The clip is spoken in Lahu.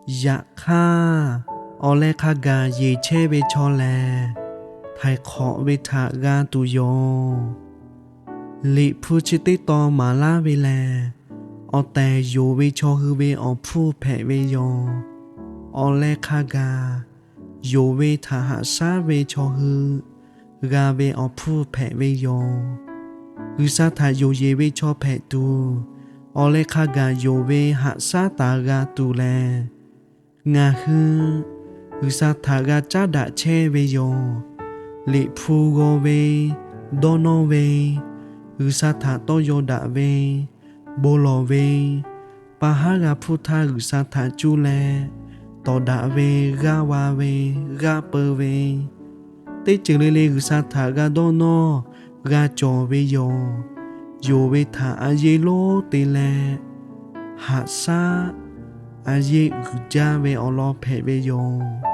Yaꞈ hk'aˇ, awˬ leh hk'a gaˬ yeˬ chehˇ ve chaw lehˬ, htaiˍ hk'awꞈ ve htaꞈ g'a tuˬ yoˬ. Liꞈ hpu chi teˇ tawn maˍ laˇ ve lehˬ, awˬ tehˬ yonˍ ve chaw hui ve awˬ hpfuhˇ hpehꞈ ve yoˬ. Awˬ leh hk'a gaˬ yonˍ ve htaꞈ haꞈ shaˉ ve chaw hui g'a ve awˬ hpfuhˇ hpehꞈ ve yoˬ. G'uiˬsha htaꞈ yonˍ yeˬ ve chaw hpehꞈ tuˬ, awˬ leh hk'a gaˬ yonˍ ve haꞈ shaˉ taˍ g'a tuˬ lehˬ, ngaˬ hui G'uiˬsha htaꞈ g'a caˉ daꞈ chehˇ ve yoˬ. Liꞈ hpu g'aw ve, dawˇ nawˇ ve, G'uiˬsha htaꞈ tawˇ yaw daꞈ ve, bon lawˬ ve, pa haˉ g'a hpfuhˇ htaˇ G'uiˬsha htaꞈ cuˇ leh tawˍ daꞈ ve, g'aˇ va ve, g'aˇ peu ve, teˇ ceuˬ le le G'uiˬsha htaꞈ g'a dawˇ nawˇ, g'a cawˬ ve yoˬ. Yonˍ ve htaꞈ a yeˇ lonˉ te leh, haꞈ shaˉ a yeˇ uiˍ jaˇ ve awˬ lawn hpehꞈ ve yoˬ.